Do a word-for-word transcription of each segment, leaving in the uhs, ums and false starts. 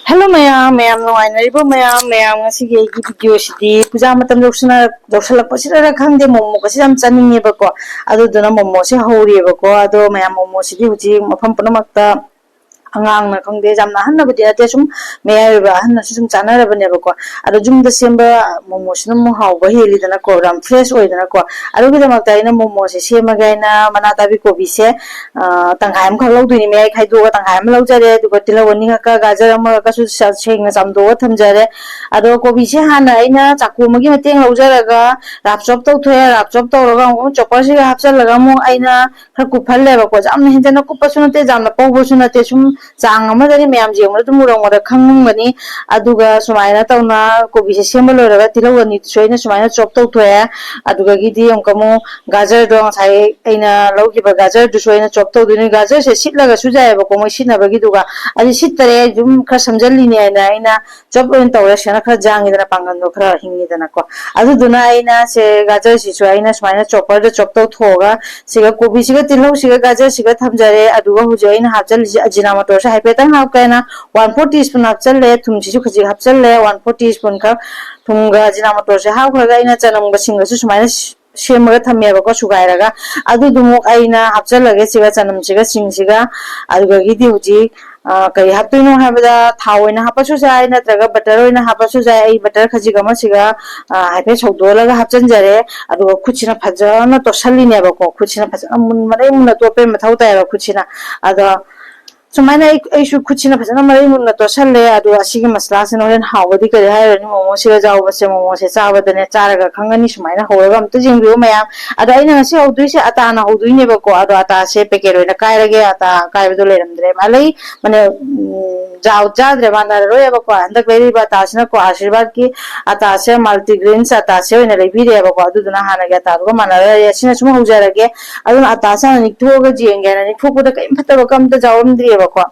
Hello ꯃꯌꯥꯝ, ꯃꯌꯥꯝ ꯅꯨꯡꯉꯥꯏꯅꯔꯤꯕꯣ? ꯃꯌꯥꯝ, ꯃꯌꯥꯝ ꯉꯁꯤꯒꯤ ꯑꯩꯒꯤ ꯚꯤꯗꯤꯑꯣꯁꯤꯗꯤ ꯄꯨꯖꯥ ꯃꯇꯝ ꯌꯧꯁꯤꯟꯅ-, ꯌꯧꯁꯜꯂꯛꯄꯁꯤꯗꯔ ꯈꯪꯗꯦ, ꯃꯣꯃꯣꯒꯁꯤ ꯌꯥꯝ ꯆꯥꯅꯤꯡꯉꯦꯕꯀꯣ꯫ ꯑꯗꯨꯗꯨꯅ ꯃꯣꯃꯣꯁꯦ ꯍꯧꯔꯤꯑꯕꯀꯣ꯫ ꯑꯗꯣ ꯃꯌꯥꯝ, ꯃꯣꯃꯣꯁꯤꯗꯤ ꯍꯧꯖꯤꯛ ꯃꯐꯝ ꯄꯨꯝꯅꯃꯛꯇ ꯑꯉꯥꯡꯅ ꯈꯪꯗꯦ, ꯌꯥꯝꯅ ꯑꯍꯟꯅꯕꯨꯗꯤ ꯅꯠꯇꯦ, ꯁꯨꯝ ꯃꯌꯥꯏ ꯑꯣꯏꯕ ꯑꯍꯟꯅꯁꯨ ꯁꯨꯝ ꯆꯥꯅꯔꯕꯅꯦꯕꯀꯣ꯫ ꯑꯗꯣ ꯌꯨꯝꯗ ꯁꯦꯝꯕ ꯃꯣꯃꯣꯁꯤꯅ ꯑꯃꯨꯛ ꯍꯥꯎꯕ ꯍꯦꯜꯂꯤꯗꯅꯀꯣ, ꯌꯥꯝ ꯐ꯭ꯔꯦꯁ ꯑꯣꯏꯗꯅꯀꯣ꯫ ꯑꯗꯨꯒꯤꯗꯃꯛꯇ ꯑꯩꯅ ꯃꯣꯃꯣꯁꯦ ꯁꯦꯝꯃꯒꯦ ꯍꯥꯏꯅ ꯃꯅꯥ ꯇꯥꯕꯤ ꯀꯣꯕꯤꯁꯦ, ꯑ, ꯇꯪꯈꯥꯏ ꯑꯃꯈꯛ ꯂꯧꯗꯣꯏꯅꯤ, ꯃꯌꯥꯏ ꯈꯥꯏꯗꯣꯛꯑꯒ ꯇꯪꯈꯥꯏ ꯑꯃ ꯂꯧꯖꯔꯦ꯫ ꯑꯗꯨꯒ ꯇꯤꯜꯍꯧ ꯑꯅꯤꯈꯛꯀ, ꯒꯥꯖꯔ ꯑꯃꯒꯀꯁꯨ ꯁ-, ꯁꯦꯡꯅ ꯆꯥꯝꯊꯣꯛꯑꯒ ꯊꯝꯖꯔꯦ꯫ ꯑꯗꯣ ꯀꯣꯕꯤꯁꯦ ꯍꯥꯟꯅ ꯑꯩꯅ ꯆꯥꯛꯈꯣꯝ ꯑꯃꯒꯤ ꯃꯇꯦꯡ ꯂꯧꯖꯔꯒ ꯔꯥꯞ ꯆꯣꯞ ꯇꯧꯊꯣꯛꯑꯦ꯫ ꯔꯥꯞ ꯆꯣꯞ ꯇꯧꯔꯒ ꯑꯃꯨꯛ ꯆꯣꯞꯄꯔꯁꯤꯒ ꯍꯥꯞꯆꯤꯜꯂꯒ ꯑꯃꯨꯛ ꯑꯩꯅ ꯈꯔ ꯀꯨꯞꯍꯜꯂꯦꯕꯀꯣ꯫ ꯌꯥꯝꯅ ꯍꯦꯟꯖꯟꯅ ꯀꯨꯞꯄꯁꯨ ꯅꯠꯇꯦ, ꯌꯥꯝꯅ ꯄꯧꯕꯁꯨ ꯅꯠꯇꯦ, ꯁꯨꯝ ꯆꯥꯡ ꯑꯃꯗꯅꯤ, ꯃꯌꯥꯝ ꯌꯦꯡꯕꯗ ꯑꯗꯨꯝ ꯎꯔꯝꯒꯗ ꯈꯪꯉꯝꯒꯅꯤ꯫ ꯑꯗꯨꯒ ꯁꯨꯃꯥꯏꯅ ꯇꯧꯅ ꯀꯣꯕꯤꯁꯦ ꯁꯦꯝꯕ ꯂꯣꯏꯔꯒ ꯇꯤꯜꯍꯧ ꯑꯅꯤꯗꯨꯁꯨ ꯑꯩꯅ ꯁꯨꯃꯥꯏꯅ ꯆꯣꯞ ꯇꯧꯊꯣꯛꯑꯦ꯫ ꯑꯗꯨꯗꯒꯤꯗꯤ ꯑꯃꯨꯛꯀ ꯑꯃꯨꯛ ꯒꯥꯖꯔꯗꯣ, ꯉꯁꯥꯏ ꯑꯩꯅ ꯂꯧꯈꯤꯕ ꯒꯥꯖꯔꯗꯨꯁꯨ ꯑꯩꯅ ꯆꯣꯞ ꯇꯧꯗꯣꯏꯅꯤ꯫ ꯒꯥꯖꯔꯁꯦ ꯁꯤꯠꯂꯒꯁꯨ ꯌꯥꯏꯑꯕꯀꯣ, ꯃꯣꯏ ꯁꯤꯠꯅꯕꯒꯤꯗꯨꯒ꯫ ꯑꯗꯨ ꯁꯤꯠꯇꯔꯦ, ꯑꯗꯨꯝ ꯈꯔ ꯁꯝꯖꯜꯂꯤꯅꯦ ꯍꯥꯏꯅ ꯑꯩꯅ ꯆꯣꯞ ꯑꯣꯏꯅ ꯇꯧꯔꯦ꯫ ꯁꯤꯅ ꯈꯔ ꯌꯥꯡꯉꯤꯗꯅ, ꯄꯥꯡꯒꯜꯗꯣ ꯈꯔ ꯍꯤꯡꯉꯤꯗꯅꯀꯣ꯫ ꯑꯗꯨꯗꯨꯅ ꯑꯩꯅ ꯁꯦ ꯒꯥꯖꯔꯁꯤꯁꯨ ꯑꯩꯅ ꯁꯨꯃꯥꯏꯅ ꯆꯣꯞꯄꯔꯗ ꯆꯣꯞ ꯇꯧꯊꯣꯛꯑꯒ ꯁꯤꯒ ꯀꯣꯕꯤꯁꯤꯒ ꯇꯤꯜꯍꯧꯁꯤꯒ ꯒꯥꯖꯔꯁꯤꯒ ꯊꯝꯖꯔꯦ꯫ ꯑꯗꯨꯒ ꯍꯧꯖꯤꯛ ꯑꯩꯅ ꯍꯥꯞꯆꯜꯂꯤꯁꯦ ꯑꯖꯤꯅꯥꯃꯣꯇꯣꯔꯁꯦ ꯍꯥꯏꯐꯦꯠꯇꯪ ꯍꯥꯞꯀꯦꯅ ꯋꯥꯟ ꯐꯣꯔ ꯇꯤ ꯁ꯭ꯄꯨꯟ ꯍꯥꯞꯆꯜꯂꯦ꯫ ꯊꯨꯝꯁꯤꯁꯨ ꯈꯖꯤꯛ ꯍꯥꯞꯆꯜꯂꯦ, ꯋꯥꯟ ꯐꯣꯔ ꯇꯤ ꯁ꯭ꯄꯨꯟ ꯈꯛ꯫ ꯊꯨꯝꯒ ꯑꯖꯤꯅꯥꯃꯣꯇꯣꯔꯁꯦ ꯍꯥꯞꯈ꯭ꯔꯒ ꯑꯩꯅ ꯆꯅꯝꯒ ꯁꯤꯡꯒꯁꯨ ꯁꯨꯃꯥꯏꯅ ꯁꯦꯝꯃꯒ ꯊꯝꯃꯦꯕꯀꯣ, ꯁꯨꯒꯥꯏꯔꯒ꯫ ꯑꯗꯨꯗꯨꯃꯨꯛ ꯑꯩꯅ ꯍꯥꯞꯆꯜꯂꯒꯦ ꯁꯤꯒ, ꯆꯅꯝꯁꯤꯒ ꯁꯤꯡꯁꯤꯒ꯫ ꯑꯗꯨꯗꯒꯤꯗꯤ ꯍꯧꯖꯤꯛ, ꯑ, ꯀꯔꯤ ꯍꯥꯞꯇꯣꯏꯅꯣ ꯍꯥꯏꯕꯗ, ꯊꯥꯎ ꯑꯣꯏꯅ ꯍꯥꯞꯄꯁꯨ ꯌꯥꯏ, ꯅꯠꯇ꯭ꯔꯒ ꯕꯇꯔ ꯑꯣꯏꯅ ꯍꯥꯞꯄꯁꯨ ꯌꯥꯏ꯫ ꯑꯩ ꯕꯇꯔ ꯈꯖꯤꯛ ꯑꯃ ꯁꯤꯒ, ꯑ, ꯍꯥꯏꯐꯦꯠ ꯁꯧꯗꯣꯛꯍꯜꯂꯒ ꯍꯥꯞꯆꯤꯟꯖꯔꯦ꯫ ꯑꯗꯨꯒ ꯈꯨꯠꯁꯤꯅ ꯐꯖꯅ ꯇꯣꯠꯁꯜꯂꯤꯅꯦꯕꯀꯣ꯫ ꯈꯨꯠꯁꯤꯅ ꯐꯖꯅ ꯃꯨꯟ-, ꯃꯔꯩ ꯃꯨꯟꯅ ꯇꯣꯠꯄꯩ ꯃꯊꯧ ꯇꯥꯏꯌꯦꯕ ꯈꯨꯠꯁꯤꯅ꯫ ꯑꯗꯣ ꯁꯨꯃꯥꯏꯅ ꯑꯩ, ꯑꯩꯁꯨ ꯈꯨꯠꯁꯤꯅ ꯐꯖꯅ ꯃꯔꯩ ꯃꯨꯟꯅ ꯇꯣꯠꯁꯜꯂꯦ꯫ ꯑꯗꯣ ꯑꯁꯤꯒꯤ ꯃꯁꯂꯥꯁꯤꯅ ꯍꯣꯔꯦꯟ ꯍꯥꯎꯕꯗꯤ ꯀꯔꯤ ꯍꯥꯏꯔꯨꯔꯅꯤ, ꯃꯣꯃꯣꯁꯤꯒ ꯌꯥꯎꯕꯁꯦ, ꯃꯣꯃꯣꯁꯦ ꯆꯥꯕꯗꯅꯦ, ꯆꯥꯔꯒ ꯈꯪꯒꯅꯤ꯫ ꯁꯨꯃꯥꯏꯅ ꯍꯧꯔꯒ ꯑꯝꯇ ꯌꯦꯡꯕꯤꯌꯨ ꯃꯌꯥꯝ꯫ ꯑꯗꯣ ꯑꯩꯅ ꯉꯁꯤ ꯍꯧꯗꯣꯏꯁꯦ ꯑꯇꯥꯅ ꯍꯧꯗꯣꯏꯅꯦꯕꯀꯣ꯫ ꯑꯗꯣ ꯑꯇꯥꯁꯦ ꯄꯦꯀꯦꯠ ꯑꯣꯏꯅ ꯀꯥꯏꯔꯒꯦ, ꯑꯇꯥ ꯑꯀꯥꯏꯕꯗꯣ ꯂꯩꯔꯝꯗ꯭ꯔꯦ꯫ ꯃꯥ ꯂꯩ, ꯃꯅꯦ, ꯎꯝ, ꯖꯥꯎ ꯆꯥꯗ꯭ꯔꯦ, ꯃꯥꯟꯅꯔꯔꯣꯏꯕꯀꯣ꯫ ꯍꯟꯗꯛ ꯂꯩꯔꯤꯕ ꯑꯇꯥꯁꯤꯅꯀꯣ, ꯑꯥꯁꯤꯔꯕꯥꯗꯀꯤ ꯑꯇꯥꯁꯦ, ꯃꯜꯇꯤꯒ꯭ꯔꯦꯟꯁ ꯑꯇꯥꯁꯦ ꯑꯣꯏꯅ ꯂꯩꯕꯤꯔꯦꯕꯀꯣ꯫ ꯑꯗꯨꯗꯨꯅ ꯍꯥꯟꯅꯒꯤ ꯑꯇꯥꯗꯨꯒ ꯃꯥꯟꯅꯔꯔꯣꯏ꯫ ꯑꯁꯤꯅ ꯁꯨꯝ ꯍꯧꯖꯔꯒꯦ꯫ ꯑꯗꯨꯅ ꯑꯇꯥꯁꯦ ꯍꯥꯟꯅ ꯅꯤꯛꯊꯣꯛꯑꯒ ꯌꯦꯡꯒꯦ ꯍꯥꯏꯅ ꯅꯤꯛꯊꯣꯛꯄꯗ ꯀꯔꯤꯝ ꯐꯠꯇꯕ ꯀꯝꯇ ꯌꯥꯎꯔꯝꯗ꯭ꯔꯤꯑꯕꯀꯣ꯫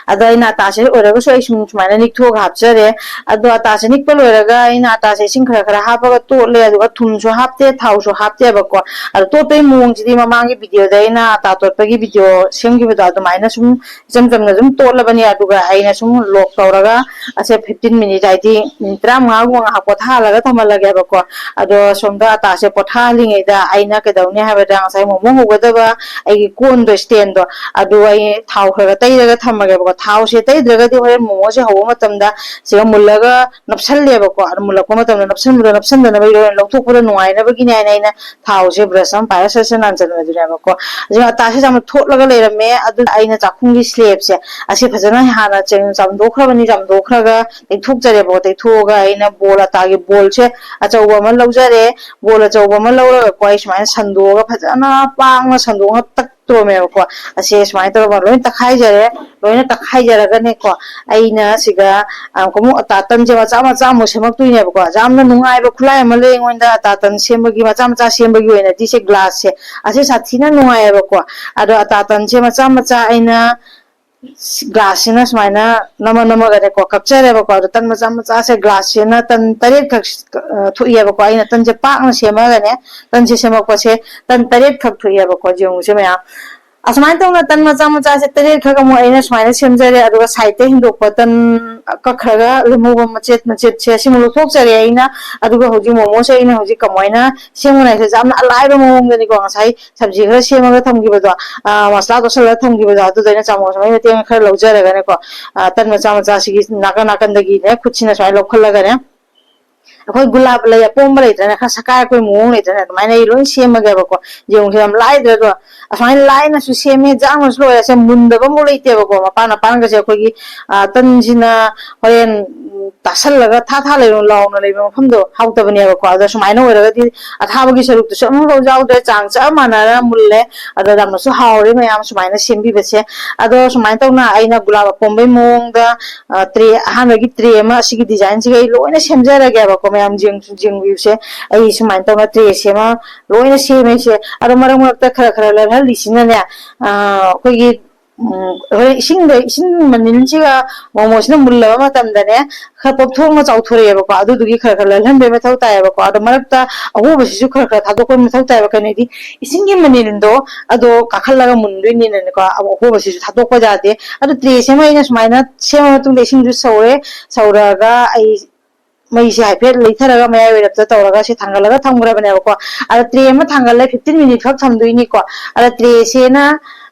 ꯑꯗꯣ ꯑꯩꯅ ꯑꯇꯥꯁꯦ ꯑꯣꯏꯔꯒꯁꯨ ꯑꯩ ꯁꯨꯝ ꯁꯨꯃꯥꯏꯅ ꯅꯤꯛꯊꯣꯛꯑꯒ ꯍꯥꯞꯆꯔꯦ꯫ ꯑꯗꯣ ꯑꯇꯥꯁꯦ ꯅꯤꯛꯄ ꯂꯣꯏꯔꯒ ꯑꯩꯅ ꯑꯇꯥꯁꯦ ꯏꯁꯤꯡ ꯈꯔ ꯈꯔ ꯍꯥꯞꯄꯒ ꯇꯣꯠꯂꯦ, ꯑꯗꯨꯒ ꯊꯨꯝꯁꯨ ꯍꯥꯞꯇꯦ, ꯊꯥꯎꯁꯨ ꯍꯥꯞꯇꯦꯕꯀꯣ꯫ ꯑꯗꯣ ꯇꯣꯠꯄꯒꯤ ꯃꯑꯣꯡꯁꯤꯗꯤ ꯃꯃꯥꯡꯒꯤ ꯚꯤꯗꯤꯑꯣꯗ ꯑꯩꯅ ꯑꯇꯥ ꯇꯣꯠꯄꯒꯤ ꯚꯤꯗꯤꯑꯣ ꯁꯦꯝꯈꯤꯕꯗꯣ ꯑꯗꯨꯃꯥꯏꯅ ꯁꯨꯝ ꯏꯆꯝ ꯆꯝꯅ ꯑꯗꯨꯝ ꯇꯣꯠꯂꯕꯅꯤ꯫ ꯑꯗꯨꯒ ꯑꯩꯅ ꯁꯨꯝ ꯂꯣꯛ ꯇꯧꯔꯒ ꯑꯁꯦ ꯐꯤꯐꯇꯤꯟ ꯃꯤꯅꯤꯠ, ꯍꯥꯏꯗꯤ ꯃꯤꯅꯤꯠ ꯇꯔꯥꯃꯉꯥꯒꯨꯝꯕ ꯉꯥꯏꯍꯥꯛ ꯄꯣꯊꯥꯍꯜꯂꯒ ꯊꯝꯍꯜꯂꯒꯦꯕꯀꯣ꯫ ꯑꯗꯣ ꯁꯣꯝꯗ ꯑꯇꯥꯁꯦ ꯄꯣꯊꯥꯍꯜꯂꯤꯉꯩꯗ ꯑꯩꯅ ꯀꯩꯗꯧꯅꯤ ꯍꯥꯏꯕꯗ ꯉꯁꯥꯏ ꯃꯣꯃꯣ ꯍꯧꯒꯗꯕ ꯑꯩꯒꯤ ꯀꯣꯟꯗꯣ, ꯏꯁꯇꯦꯟꯗꯣ, ꯑꯗꯨ ꯑꯩ ꯊꯥꯎ ꯈꯔ ꯈꯔ ꯇꯩꯔꯒ ꯊꯝꯃꯒꯦꯕꯀꯣ꯫ ꯊꯥꯎꯁꯦ ꯇꯩꯗ꯭ꯔꯒꯗꯤ ꯍꯣꯔꯦꯟ ꯃꯣꯃꯣꯁꯦ ꯍꯧꯕ ꯃꯇꯝꯗ ꯁꯤꯒ ꯃꯨꯜꯂꯒ ꯅꯞꯁꯜꯂꯦꯕꯀꯣ꯫ ꯑꯗꯨ ꯃꯨꯜꯂꯛꯄ ꯃꯇꯝꯗ ꯅꯞꯁꯟꯕꯗꯣ ꯅꯞꯁꯟꯗꯅꯕꯒꯤ ꯍꯣꯔꯦꯟ ꯂꯧꯊꯣꯛꯄꯗ ꯅꯨꯡꯉꯥꯏꯅꯕꯒꯤꯅꯦ ꯍꯥꯏꯅ ꯑꯩꯅ ꯊꯥꯎꯁꯦ ꯕ꯭ꯔꯁ ꯑꯃ ꯄꯥꯏꯔ ꯁꯠ ꯁꯠ ꯅꯥꯟꯁꯤꯟꯕꯗꯨꯅꯦꯕꯀꯣ꯫ ꯑꯗꯨꯅ ꯑꯇꯥꯁꯦ ꯌꯥꯝꯅ ꯊꯣꯠꯂꯒ ꯂꯩꯔꯝꯃꯦ꯫ ꯑꯗꯨꯅ ꯑꯩꯅ ꯆꯥꯛꯈꯨꯝꯒꯤ ꯁ꯭ꯂꯦꯞꯁꯦ ꯑꯁꯤ ꯐꯖꯅ ꯍꯥꯟꯅ ꯆꯥꯝꯊꯣꯛꯈ꯭ꯔꯕꯅꯤ꯫ ꯆꯥꯝꯊꯣꯛꯈ꯭ꯔꯒ ꯇꯩꯊꯣꯛꯆꯔꯦꯕꯀꯣ꯫ ꯇꯩꯊꯣꯛꯑꯒ ꯑꯩꯅ ꯕꯣꯜ, ꯑꯇꯥꯒꯤ ꯕꯣꯜꯁꯦ ꯑꯆꯧꯕ ꯑꯃ ꯂꯧꯖꯔꯦ꯫ ꯕꯣꯜ ꯑꯆꯧꯕ ꯑꯃ ꯂꯧꯔꯒꯀꯣ, ꯑꯩ ꯁꯨꯃꯥꯏꯅ ꯁꯟꯗꯣꯛꯑꯒ, ꯐꯖꯅ ꯄꯥꯛꯅ ꯁꯟꯗꯣꯛꯑꯒ ꯇꯛꯇꯣꯔꯝꯃꯦꯕꯀꯣ꯫ ꯑꯁꯦ ꯁꯨꯃꯥꯏꯅ ꯇꯧꯔꯒ ꯂꯣꯏ ꯇꯛꯈꯥꯏꯖꯔꯦ꯫ ꯂꯣꯏꯅ ꯇꯛꯈꯥꯏꯖꯔꯒꯅꯦꯀꯣ, ꯑꯩꯅ ꯁꯤꯒ ꯑꯃꯨꯛ ꯑꯇꯥ ꯇꯟꯁꯦ ꯃꯆꯥ ꯃꯆꯥ ꯑꯃꯨꯛ ꯁꯦꯝꯃꯛꯇꯣꯏꯅꯦꯕꯀꯣ꯫ ꯌꯥꯝꯅ ꯅꯨꯡꯉꯥꯏꯕ ꯈꯨꯠꯂꯥꯏ ꯑꯃ ꯂꯩ ꯑꯩꯉꯣꯟꯗ, ꯑꯇꯥ ꯇꯟ ꯁꯦꯝꯕꯒꯤ, ꯃꯆꯥ ꯃꯆꯥ ꯁꯦꯝꯕꯒꯤ ꯑꯣꯏꯅꯗꯤ ꯁꯦ ꯒ꯭ꯂꯥꯁꯁꯦ ꯑꯁꯤ ꯁꯥꯊꯤꯅ ꯅꯨꯡꯉꯥꯏꯌꯦꯕꯀꯣ꯫ ꯑꯗꯣ ꯑꯇꯥ ꯇꯟꯁꯦ ꯃꯆꯥ ꯃꯆꯥ ꯑꯩꯅ ꯒ꯭ꯂꯥꯁꯁꯤꯅ ꯁꯨꯃꯥꯏꯅ ꯅꯝꯃ ꯅꯝꯃꯒꯅꯦꯀꯣ ꯀꯛꯆꯔꯦꯕꯀꯣ꯫ ꯑꯗꯣ ꯇꯟ ꯃꯆꯥ ꯃꯆꯥꯁꯦ ꯒ꯭ꯂꯥꯁꯁꯤꯅ ꯇꯟ ꯇꯔꯦꯠꯈꯛ, ꯑ, ꯊꯣꯛꯏꯑꯕꯀꯣ꯫ ꯑꯩꯅ ꯇꯟꯁꯦ ꯄꯥꯛꯅ ꯁꯦꯝꯃꯒꯅꯦ, ꯇꯟꯁꯦ ꯁꯦꯝꯃꯛꯄꯁꯦ ꯇꯟ ꯇꯔꯦꯠꯈꯛ ꯊꯣꯛꯏꯑꯕꯀꯣ꯫ ꯌꯦꯡꯉꯨꯁꯦ ꯃꯌꯥꯝ, ꯑꯁꯨꯃꯥꯏꯅ ꯇꯧꯅ ꯇꯟ ꯃꯆꯥ ꯃꯆꯥꯁꯦ ꯇꯔꯦꯠꯈꯛ ꯑꯃꯨꯛ ꯑꯩꯅ ꯁꯨꯃꯥꯏꯅ ꯁꯦꯝꯖꯔꯦ꯫ ꯑꯗꯨꯒ ꯁꯥꯏꯗꯇ ꯍꯦꯟꯗꯣꯛꯄ ꯇꯟ ꯀꯛꯈ꯭ꯔꯒ ꯂꯦꯝꯍꯧꯕ ꯃꯆꯦꯠ ꯃꯆꯦꯠꯁꯦ ꯁꯤꯃ ꯂꯧꯊꯣꯛꯆꯔꯦ ꯑꯩꯅ꯫ ꯑꯗꯨꯒ ꯍꯧꯖꯤꯛ ꯃꯣꯃꯣꯁꯦ ꯑꯩꯅ ꯍꯧꯖꯤꯛ ꯀꯃꯥꯏꯅ ꯁꯦꯝꯒꯅꯤ ꯍꯥꯏꯁꯦ ꯌꯥꯝꯅ ꯑꯂꯥꯏꯕ ꯃꯑꯣꯡꯗꯅꯤꯀꯣ꯫ ꯉꯁꯥꯏ ꯁꯕꯖꯤ ꯈꯔ ꯁꯦꯝꯃꯒ ꯊꯝꯈꯤꯕꯗꯣ, ꯑ, ꯃꯁꯂꯥ ꯇꯣꯠꯁꯤꯜꯂꯒ ꯊꯝꯈꯤꯕꯗꯣ, ꯑꯗꯨꯗ ꯑꯩꯅ ꯆꯥꯃꯁ ꯑꯃꯒꯤ ꯃꯇꯦꯡ ꯈꯔ ꯂꯧꯖꯔꯒꯅꯦꯀꯣ, ꯑ, ꯇꯟ ꯃꯆꯥ ꯃꯆꯥꯁꯤꯒꯤ ꯅꯥꯀꯟ ꯅꯥꯀꯟꯗꯒꯤꯅꯦ ꯈꯨꯠꯁꯤꯅ ꯁꯨꯃꯥꯏꯅ ꯂꯧꯈꯠꯂꯒꯅꯦ, ꯑꯩꯈꯣꯏ ꯒꯨꯂꯥꯞ ꯂꯩ ꯑꯄꯣꯝꯕ ꯂꯩꯇ꯭ꯔꯅꯦ, ꯈꯔ ꯁꯀꯥꯏꯔꯛꯄꯩ ꯃꯑꯣꯡ ꯂꯩꯇ꯭ꯔꯅꯦ, ꯑꯗꯨꯃꯥꯏꯅ ꯑꯩ ꯂꯣꯏ ꯁꯦꯝꯃꯒꯦꯕꯀꯣ꯫ ꯌꯦꯡꯉꯨꯁꯦ, ꯌꯥꯝ ꯂꯥꯏꯗ꯭ꯔꯗꯣ? ꯑꯁꯨꯃꯥꯏꯅ ꯂꯥꯏꯅꯁꯨ ꯁꯦꯝꯃꯦ, ꯌꯥꯝꯅꯁꯨ ꯂꯣꯏꯔꯦ꯫ ꯑꯁꯦ ꯃꯨꯟꯗꯕ ꯑꯃꯨꯛ ꯂꯩꯇꯦꯕꯀꯣ꯫ ꯃꯄꯥꯟ ꯃꯄꯥꯟꯒꯁꯦ ꯑꯩꯈꯣꯏꯒꯤ, ꯑ, ꯇꯟꯁꯤꯅ ꯍꯣꯔꯦꯟ, ꯎꯝ, ꯇꯥꯁꯜꯂꯒ ꯊꯥ ꯊꯥ ꯂꯩꯔꯣ ꯂꯥꯎꯅ ꯂꯩꯕ ꯃꯐꯝꯗꯣ ꯍꯥꯎꯇꯕꯅꯦꯕꯀꯣ꯫ ꯑꯗꯣ ꯁꯨꯃꯥꯏꯅ ꯑꯣꯏꯔꯒꯗꯤ ꯑꯊꯥꯕꯒꯤ ꯁꯔꯨꯛꯇꯨꯁꯨ ꯑꯃꯐꯥꯎ ꯌꯥꯎꯗ꯭ꯔꯦ, ꯆꯥꯡ ꯆꯞ ꯃꯥꯟꯅꯅ ꯃꯨꯜꯂꯦ꯫ ꯑꯗꯣ ꯌꯥꯝꯅꯁꯨ ꯍꯥꯎꯔꯦ ꯃꯌꯥꯝ ꯁꯨꯃꯥꯏꯅ ꯁꯦꯝꯕꯤꯕꯁꯦ꯫ ꯑꯗꯣ ꯁꯨꯃꯥꯏꯅ ꯇꯧꯅ ꯑꯩꯅ ꯒꯨꯂꯥꯞ ꯑꯄꯣꯝꯕꯩ ꯃꯑꯣꯡꯗ, ꯑ, ꯇ꯭ꯔꯦ, ꯑꯍꯥꯟꯕꯒꯤ ꯇ꯭ꯔꯦ ꯑꯃ ꯑꯁꯤꯒꯤ ꯗꯤꯖꯥꯏꯟꯁꯤꯒ ꯑꯩ ꯂꯣꯏꯅ ꯁꯦꯝꯖꯔꯒꯦꯕꯀꯣ꯫ ꯃꯌꯥꯝ ꯌꯦꯡ-, ꯌꯦꯡꯕꯤꯌꯨꯁꯦ꯫ ꯑꯩ ꯁꯨꯃꯥꯏꯅ ꯇꯧꯅ ꯇ꯭ꯔꯦ ꯁꯦꯝꯃ ꯂꯣꯏꯅ ꯁꯦꯝꯃꯦ ꯑꯩꯁꯦ꯫ ꯑꯗꯣ ꯃꯔꯛ ꯃꯔꯛꯇ ꯈꯔ ꯈꯔ ꯂꯦꯜꯍꯜꯂꯤꯁꯤꯅꯅꯦ, ꯑ, ꯑꯩꯈꯣꯏꯒꯤ ꯎꯝ, ꯍꯣꯔꯦꯟ ꯏꯁꯤꯡꯗ, ꯏꯁꯤꯡ ꯃꯅꯤꯜꯁꯤꯒ ꯃꯣꯃꯣꯁꯤꯅ ꯃꯨꯜꯂꯕ ꯃꯇꯝꯗꯅꯦ, ꯈꯔ ꯄꯣꯞꯊꯣꯛꯅ ꯆꯥꯎꯊꯣꯔꯛꯑꯦꯕꯀꯣ꯫ ꯑꯗꯨꯗꯨꯒꯤ ꯈꯔ ꯈꯔ ꯂꯜꯍꯟꯕꯩ ꯃꯊꯧ ꯇꯥꯏꯌꯦꯕꯀꯣ꯫ ꯑꯗꯣ ꯃꯔꯛꯇ ꯑꯍꯣꯕꯁꯤꯁꯨ ꯈꯔ ꯈꯔ ꯊꯥꯗꯣꯛꯄꯩ ꯃꯊꯧ ꯇꯥꯏꯌꯦꯕ꯫ ꯀꯩꯅꯣꯗꯤ ꯏꯁꯤꯡꯒꯤ ꯃꯅꯤꯜꯗꯣ ꯑꯗꯣ ꯀꯥꯈꯠꯂꯒ ꯃꯨꯟꯗꯣꯏꯅꯤꯅꯅꯦꯀꯣ, ꯑꯍꯣꯕꯁꯤꯁꯨ ꯊꯥꯗꯣꯛꯄ ꯌꯥꯗꯦ꯫ ꯑꯗꯣ ꯇ꯭ꯔꯦꯁꯦ ꯑꯃ ꯑꯩꯅ ꯁꯨꯃꯥꯏꯅ ꯁꯦꯝꯃ ꯃꯇꯨꯡꯗ ꯏꯁꯤꯡꯁꯨ ꯁꯧꯔꯦ, ꯁꯧꯔꯒ ꯑꯩ ꯃꯩꯁꯦ ꯍꯥꯏꯐꯦꯠ ꯂꯩꯊꯔꯒ ꯃꯌꯥꯏ ꯑꯣꯏꯔꯞꯇ ꯇꯧꯔꯒ ꯁꯤ ꯊꯥꯡꯒꯠꯂꯒ ꯊꯝꯈ꯭ꯔꯕꯅꯦꯕꯀꯣ꯫ ꯑꯗ ꯇ꯭ꯔꯦ ꯑꯃ ꯊꯥꯡꯒꯠꯂꯦ, ꯐꯤꯐꯇꯤꯟ ꯃꯤꯅꯤꯠ ꯈꯛ ꯊꯝꯗꯣꯏꯅꯤꯀꯣ꯫ ꯑꯗ ꯇ꯭ꯔꯦꯁꯦꯅ,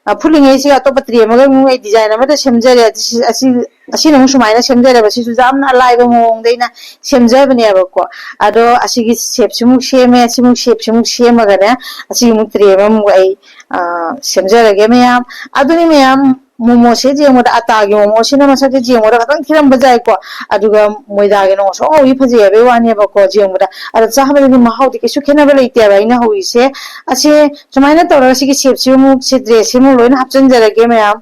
ꯑ, ꯐꯨꯠꯂꯤꯉꯩꯁꯤꯒ ꯑꯇꯣꯞꯄ ꯇ꯭ꯔꯦ ꯑꯃꯒ ꯑꯃꯨꯛ ꯑꯩ ꯗꯤꯖꯥꯏꯟ ꯑꯃꯗ ꯁꯦꯝꯖꯔꯦ꯫ ꯑꯁꯤ, ꯑꯁꯤ, ꯑꯁꯤꯅ ꯑꯃꯨꯛ ꯁꯨꯃꯥꯏꯅ ꯁꯦꯝꯖꯔꯦꯕ꯫ ꯁꯤꯁꯨ ꯌꯥꯝꯅ ꯑꯂꯥꯏꯕ ꯃꯑꯣꯡꯗ ꯑꯩꯅ ꯁꯦꯝꯖꯕꯅꯦꯕꯀꯣ꯫ ꯑꯗꯣ ꯑꯁꯤꯒꯤ ꯁꯦꯞꯁꯤꯃꯨꯛ ꯁꯦꯝꯃꯦ, ꯑꯁꯤꯃꯨꯛ ꯁꯦꯞꯁꯤꯃꯨꯛ ꯁꯦꯝꯃꯒꯅꯦ, ꯑꯁꯤꯒꯤ ꯑꯃꯨꯛ ꯇ꯭ꯔꯦ ꯑꯃꯃꯨꯛ ꯑꯩ, ꯑ, ꯁꯦꯝꯖꯔꯒꯦ ꯃꯌꯥꯝ꯫ ꯑꯗꯨꯅꯤ ꯃꯌꯥꯝ, ꯃꯣꯃꯣꯁꯦ ꯌꯦꯡꯕꯗ, ꯑꯇꯥꯒꯤ ꯃꯣꯃꯣꯁꯤꯅ ꯃꯁꯛꯁꯦ ꯌꯦꯡꯕꯗ ꯈꯤꯇꯪ ꯊꯤꯔꯝꯕ ꯌꯥꯏꯀꯣ, ꯑꯗꯨꯒ ꯃꯣꯏꯗꯥꯒꯤꯅ ꯉꯧꯁꯣꯛ ꯉꯧꯏ ꯐꯖꯩ ꯍꯥꯏꯕꯩ ꯋꯥꯅꯦꯕꯀꯣ꯫ ꯌꯦꯡꯕꯗ, ꯑꯗ ꯆꯥꯕꯗꯗꯤ ꯃꯍꯥꯎꯗꯤ ꯀꯩꯁꯨ ꯈꯦꯠꯅꯕ ꯂꯩꯇꯦꯕ꯫ ꯑꯩꯅ ꯍꯧꯔꯤꯁꯦ ꯑꯁꯦ ꯁꯨꯃꯥꯏꯅ ꯇꯧꯔꯒ ꯁꯤꯒꯤ ꯁꯦꯞꯁꯤ ꯑꯃꯨꯛ, ꯁꯤ ꯗ꯭ꯔꯦꯁꯁꯤ ꯑꯃꯨꯛ ꯂꯣꯏꯅ ꯍꯥꯞꯆꯤꯟꯖꯔꯒꯦ ꯃꯌꯥꯝ꯫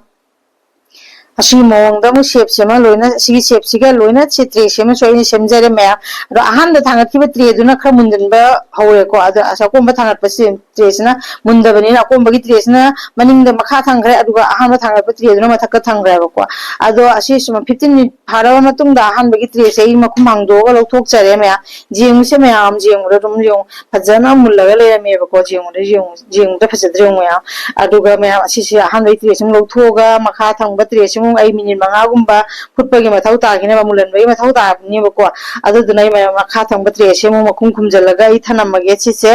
ꯑꯁꯤꯒꯤ ꯃꯑꯣꯡꯗ ꯑꯃꯨꯛ ꯁꯦꯞꯁꯤ ꯑꯃ ꯂꯣꯏꯅ, ꯁꯤꯒꯤ ꯁꯦꯞꯁꯤꯒ ꯂꯣꯏꯅ ꯁꯤ ꯇ꯭ꯔꯦꯁꯤ ꯑꯃꯁꯨ ꯑꯩꯅ ꯁꯦꯝꯖꯔꯦ ꯃꯌꯥꯝ꯫ ꯑꯗꯣ ꯑꯍꯥꯟꯕ ꯊꯥꯡꯒꯠꯈꯤꯕ ꯇ꯭ꯔꯦꯗꯨꯅ ꯈꯔ ꯃꯨꯟꯖꯟꯕ ꯍꯧꯔꯦꯀꯣ꯫ ꯑꯗꯣ ꯑꯁ, ꯑꯀꯣꯟꯕ ꯊꯥꯡꯒꯠꯄꯁꯤ ꯇ꯭ꯔꯦꯁꯤꯅ ꯃꯨꯟꯗꯕꯅꯤꯅ ꯑꯀꯣꯟꯕꯒꯤ ꯇ꯭ꯔꯦꯁꯤꯅ ꯃꯅꯤꯡꯗ ꯃꯈꯥ ꯊꯝꯈ꯭ꯔꯦ, ꯑꯗꯨꯒ ꯑꯍꯥꯟꯕ ꯊꯥꯡꯒꯠꯄ ꯇ꯭ꯔꯦꯗꯨꯅ ꯃꯊꯛꯇ ꯊꯝꯈ꯭ꯔꯦꯕꯀꯣ꯫ ꯑꯗꯣ ꯑꯁꯤ ꯁꯨꯝ ꯐꯤꯐꯇꯤꯟ ꯃꯤꯅꯤꯠ ꯐꯥꯔꯕ ꯃꯇꯨꯡꯗ ꯑꯍꯥꯟꯕꯒꯤ ꯇ꯭ꯔꯦꯁꯦ ꯑꯩ ꯃꯈꯨꯝ ꯍꯥꯡꯗꯣꯛꯑꯒ ꯂꯧꯊꯣꯛꯆꯔꯦ ꯃꯌꯥꯝ꯫ ꯌꯦꯡꯉꯨꯁꯦ ꯃꯌꯥꯝ, ꯌꯦꯡꯉꯨꯗ ꯑꯗꯨꯝ ꯌꯦꯡꯉꯨ, ꯐꯖꯅ ꯃꯨꯜꯂꯒ ꯂꯩꯔꯝꯃꯦꯕꯀꯣ꯫ ꯌꯦꯡꯉꯨꯗ ꯌꯦꯡꯉꯨ, ꯌꯦꯡꯉꯨꯗ ꯐꯖꯗ꯭ꯔ ꯌꯦꯡꯉꯨ ꯃꯌꯥꯝ꯫ ꯑꯗꯨꯒ ꯃꯌꯥꯝ ꯑꯁꯤꯁꯦ ꯑꯍꯥꯟꯕꯒꯤ ꯇ꯭ꯔꯦꯁꯦ ꯑꯃꯨꯛ ꯂꯧꯊꯣꯛꯑꯒ ꯃꯈꯥ ꯊꯪꯕ ꯇ꯭ꯔꯦꯁꯦ ꯑꯃꯨꯛ ꯑꯩ ꯃꯤꯅꯤꯠ ꯃꯉꯥꯒꯨꯝꯕ ꯐꯨꯠꯄꯒꯤ ꯃꯊꯧ ꯇꯥꯈꯤꯅꯦꯕ, ꯃꯨꯜꯍꯟꯕꯒꯤ ꯃꯊꯧ ꯇꯥꯕꯅꯦꯕꯀꯣ꯫ ꯑꯗꯨꯗꯨꯅ ꯑꯩ ꯃꯌꯥꯝ ꯃꯈꯥ ꯊꯪꯕ ꯇ꯭ꯔꯦꯁꯦ ꯑꯃꯨꯛ ꯃꯈꯨꯝ ꯈꯨꯝꯖꯤꯜꯂꯒ ꯑꯩ ꯊꯅꯝꯃꯒꯦ ꯁꯤꯁꯦ꯫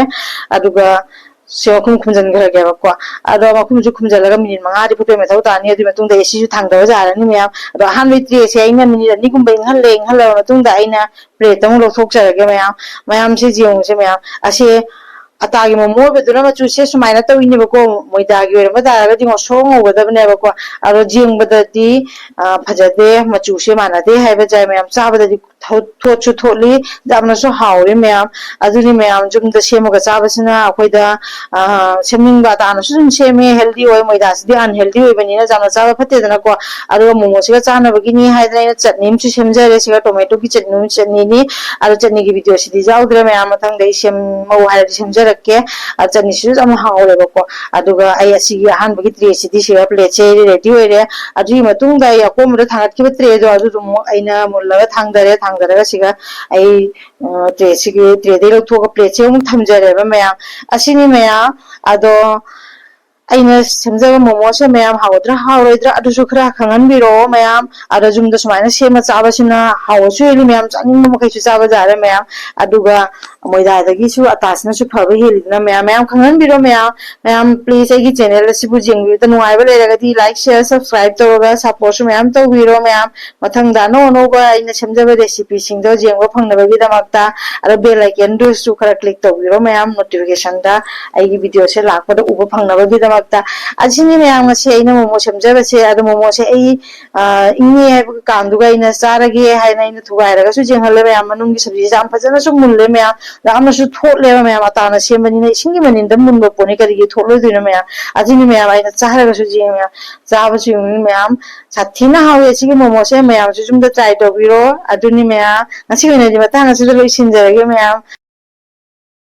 ꯑꯗꯨꯒ ꯁꯤ ꯃꯈꯨꯝ ꯈꯨꯝꯖꯤꯟꯈ꯭ꯔꯒꯦꯕꯀꯣ꯫ ꯑꯗꯣ ꯃꯈꯨꯝꯁꯨ ꯈꯨꯝꯖꯤꯜꯂꯒ ꯃꯤꯅꯤꯠ ꯃꯉꯥꯗꯤ ꯐꯨꯠꯄꯩ ꯃꯊꯧ ꯇꯥꯅꯤ꯫ ꯑꯗꯨꯒꯤ ꯃꯇꯨꯡꯗ ꯑꯦ ꯁꯤꯁꯨ ꯊꯥꯡꯗꯕ ꯌꯥꯔꯅꯤ ꯃꯌꯥꯝ꯫ ꯑꯗꯣ ꯑꯍꯥꯟꯕꯒꯤ ꯇ꯭ꯔꯦꯁꯦ ꯑꯩꯅ ꯃꯤꯅꯤꯠ ꯑꯅꯤꯒꯨꯝꯕ ꯏꯪꯍꯜꯂꯦ꯫ ꯏꯪꯍꯜꯂꯕ ꯃꯇꯨꯡꯗ ꯑꯩꯅ ꯄ꯭ꯂꯦꯠꯇ ꯑꯃꯨꯛ ꯂꯧꯊꯣꯛꯆꯔꯒꯦ ꯃꯌꯥꯝ꯫ ꯃꯌꯥꯝꯁꯦ ꯌꯦꯡꯉꯨꯁꯦ ꯃꯌꯥꯝ꯫ ꯑꯁꯦ ꯑꯇꯥꯒꯤ ꯃꯣꯃꯣ ꯑꯣꯏꯕꯗꯨꯅ ꯃꯆꯨꯁꯦ ꯁꯨꯃꯥꯏꯅ ꯇꯧꯏꯅꯦꯕꯀꯣ꯫ ꯃꯣꯏꯗꯥꯒꯤ ꯑꯣꯏꯔꯝꯕ ꯇꯥꯔꯒꯗꯤ ꯉꯧꯁꯣꯛ ꯉꯧꯒꯗꯕꯅꯦꯕꯀꯣ꯫ ꯑꯗꯣ ꯌꯦꯡꯕꯗꯗꯤ, ꯑ, ꯐꯖꯗꯦ, ꯃꯆꯨꯁꯦ ꯃꯥꯟꯅꯗꯦ ꯍꯥꯏꯕ ꯌꯥꯏ ꯃꯌꯥꯝ꯫ ꯆꯥꯕꯗꯗꯤ ꯊꯣꯠ-, ꯊꯣꯠꯁꯨ ꯊꯣꯠꯂꯤ, ꯌꯥꯝꯅꯁꯨ ꯍꯥꯎꯔꯤ ꯃꯌꯥꯝ꯫ ꯑꯗꯨꯅꯤ ꯃꯌꯥꯝ, ꯌꯨꯝꯗ ꯁꯦꯝꯃꯒ ꯆꯥꯕꯁꯤꯅ ꯑꯩꯈꯣꯏꯗ, ꯑ, ꯁꯦꯝꯅꯤꯡꯕ ꯑꯇꯥꯅꯁꯨ ꯑꯗꯨꯝ ꯁꯦꯝꯃꯦ, ꯍꯦꯜꯗꯤ ꯑꯣꯏ꯫ ꯃꯣꯏꯗꯥꯁꯤꯗꯤ ꯑꯟꯍꯦꯜꯗꯤ ꯑꯣꯏꯕꯅꯤꯅ ꯌꯥꯝꯅ ꯆꯥꯕ ꯐꯠꯇꯦꯗꯅꯀꯣ꯫ ꯑꯗꯨꯒ ꯃꯣꯃꯣꯁꯤꯒ ꯆꯥꯅꯕꯒꯤꯅꯤ ꯍꯥꯏꯗꯅ ꯑꯩꯅ ꯆꯠꯅꯤ ꯑꯃꯁꯨ ꯁꯦꯝꯖꯔꯦ꯫ ꯁꯤꯒ ꯇꯣꯃꯦꯇꯣꯒꯤ ꯆꯠꯅꯤ, ꯆꯠꯅꯤꯅꯤ꯫ ꯑꯗꯣ ꯆꯠꯅꯤꯒꯤ ꯚꯤꯗꯤꯑꯣꯁꯤꯗꯤ ꯌꯥꯎꯗ꯭ꯔꯦ ꯃꯌꯥꯝ, ꯃꯊꯪꯗ ꯑꯩ ꯁꯦꯝꯃꯧ ꯍꯥꯏꯔꯗꯤ ꯁꯦꯝꯖꯔꯦ꯫ ꯍꯥꯏꯖꯔꯛꯀꯦ꯫ ꯑ, ꯆꯠꯅꯤꯁꯤꯁꯨ ꯌꯥꯝ ꯍꯥꯎꯔꯦꯕꯀꯣ꯫ ꯑꯗꯨꯒ ꯑꯩ ꯑꯁꯤꯒꯤ ꯑꯍꯥꯟꯕꯒꯤ ꯇ꯭ꯔꯦꯁꯤꯗꯤ ꯁꯤꯒ ꯄ꯭ꯂꯦꯠꯁꯦ ꯔꯦꯗꯤ ꯑꯣꯏꯔꯦ꯫ ꯑꯗꯨꯒꯤ ꯃꯇꯨꯡꯗ ꯑꯩ ꯑꯀꯣꯟꯕꯗ ꯊꯥꯡꯒꯠꯈꯤꯕ ꯇ꯭ꯔꯦꯗꯣ ꯑꯗꯨꯗꯨ ꯑꯃꯨꯛ ꯑꯩꯅ ꯃꯨꯜꯂꯒ ꯊꯥꯡꯗꯔꯦ꯫ ꯊꯥꯡꯗꯔꯒ ꯁꯤꯒ ꯑꯩ, ꯑ, ꯇ꯭ꯔꯦꯁꯤꯒꯤ, ꯇ꯭ꯔꯦꯗꯒꯤ ꯂꯧꯊꯣꯛꯑꯒ ꯄ꯭ꯂꯦꯠꯁꯦ ꯑꯃꯨꯛ ꯊꯝꯖꯔꯦꯕ ꯃꯌꯥꯝ꯫ ꯑꯁꯤꯅꯤ ꯃꯌꯥꯝ꯫ ꯑꯗꯣ ꯑꯩꯅ ꯁꯦꯝꯖꯕ ꯃꯣꯃꯣꯁꯦ ꯃꯌꯥꯝ ꯍꯥꯎꯒꯗ꯭ꯔꯥ ꯍꯥꯎꯔꯣꯏꯗ꯭ꯔꯥ ꯑꯗꯨꯁꯨ ꯈꯔ ꯈꯪꯍꯟꯕꯤꯔꯛꯑꯣ ꯃꯌꯥꯝ꯫ ꯑꯗꯣ ꯌꯨꯝꯗ ꯁꯨꯃꯥꯏꯅ ꯁꯦꯝꯃ ꯆꯥꯕꯁꯤꯅ ꯍꯥꯎꯕꯁꯨ ꯍꯦꯜꯂꯤ ꯃꯌꯥꯝ, ꯆꯥꯅꯤꯡꯕ ꯃꯈꯩꯁꯨ ꯆꯥꯕ ꯌꯥꯔꯦ ꯃꯌꯥꯝ꯫ ꯑꯗꯨꯒ ꯃꯣꯏꯗꯥꯗꯒꯤꯁꯨ ꯑꯇꯥꯁꯤꯅꯁꯨ ꯐꯕ ꯍꯦꯜꯂꯤꯗꯅ ꯃꯌꯥꯝ꯫ ꯃꯌꯥꯝ ꯈꯪꯍꯟꯕꯤꯔꯣ ꯃꯌꯥꯝ꯫ ꯃꯌꯥꯝ please ꯑꯩꯒꯤ channel ꯑꯁꯤꯕꯨ ꯌꯦꯡꯕꯤꯕꯗ ꯅꯨꯡꯉꯥꯏꯕ ꯂꯩꯔꯒꯗꯤ like, share, subscribe ꯇꯧꯔꯒ supportꯁꯨ ꯃꯌꯥꯝ ꯇꯧꯕꯤꯔꯣ ꯃꯌꯥꯝ꯫ ꯃꯊꯪꯗ ꯑꯅꯧ ꯑꯅꯧꯕ ꯑꯩꯅ ꯁꯦꯝꯖꯕ recipeꯁꯤꯡꯗꯣ ꯌꯦꯡꯕ ꯐꯪꯅꯕꯒꯤꯗꯃꯛꯇ꯫ ꯑꯗꯣ bell iconꯗꯨꯁꯨ ꯈꯔ click ꯇꯧꯕꯤꯔꯣ ꯃꯌꯥꯝ, notificationꯗ ꯑꯩꯒꯤ videoꯁꯦ ꯂꯥꯛꯄꯗ ꯎꯕ ꯐꯪꯅꯕꯒꯤꯗꯃꯛꯇ꯫ ꯑꯁꯤꯅꯤ ꯃꯌꯥꯝ, ꯉꯁꯤ ꯑꯩꯅ ꯃꯣꯃꯣ ꯁꯦꯝꯖꯕꯁꯦ꯫ ꯑꯗꯣ ꯃꯣꯃꯣꯁꯦ ꯑꯩ, ꯑ, ꯏꯪꯉꯦ ꯍꯥꯏꯕ ꯀꯥꯟꯗꯨꯒ ꯑꯩꯅ ꯆꯥꯔꯒꯦ ꯍꯥꯏꯅ ꯑꯩꯅ ꯊꯨꯒꯥꯏꯔꯒꯁꯨ ꯌꯦꯡꯍꯜꯂꯦ ꯃꯌꯥꯝ꯫ ꯃꯅꯨꯡꯒꯤ ꯁꯕꯖꯤꯁꯦ ꯌꯥꯝ ꯐꯖꯅꯁꯨ ꯃꯨꯜꯂꯦ ꯃꯌꯥꯝ, ꯌꯥꯝꯅꯁꯨ ꯊꯣꯠꯂꯦꯕ ꯃꯌꯥꯝ꯫ ꯑꯇꯥꯅ ꯁꯦꯝꯕꯅꯤꯅ ꯏꯁꯤꯡꯒꯤ ꯃꯅꯤꯟꯗ ꯃꯨꯟꯕ ꯄꯣꯠꯅꯤ, ꯀꯔꯤꯒꯤ ꯊꯣꯠꯂꯣꯏꯗꯣꯏꯅꯣ ꯃꯌꯥꯝ? ꯑꯗꯨꯅꯤ ꯃꯌꯥꯝ, ꯑꯩꯅ ꯆꯥꯔꯒꯁꯨ ꯌꯦꯡꯉꯦ ꯃꯌꯥꯝ, ꯆꯥꯕꯁꯨ ꯌꯦꯡꯉꯨ ꯃꯌꯥꯝ꯫ ꯁꯥꯊꯤꯅ ꯍꯥꯎꯋꯦ ꯁꯤꯒꯤ ꯃꯣꯃꯣꯁꯦ, ꯃꯌꯥꯝꯁꯨ ꯌꯨꯝꯗ try ꯇꯧꯕꯤꯔꯣ꯫ ꯑꯗꯨꯅꯤ ꯃꯌꯥꯝ, ꯉꯁꯤ ꯑꯣꯏꯅꯗꯤ ꯃꯇꯥꯡ ꯑꯁꯤꯗ ꯂꯣꯏꯁꯤꯟꯖꯔꯒꯦ ꯃꯌꯥꯝ꯫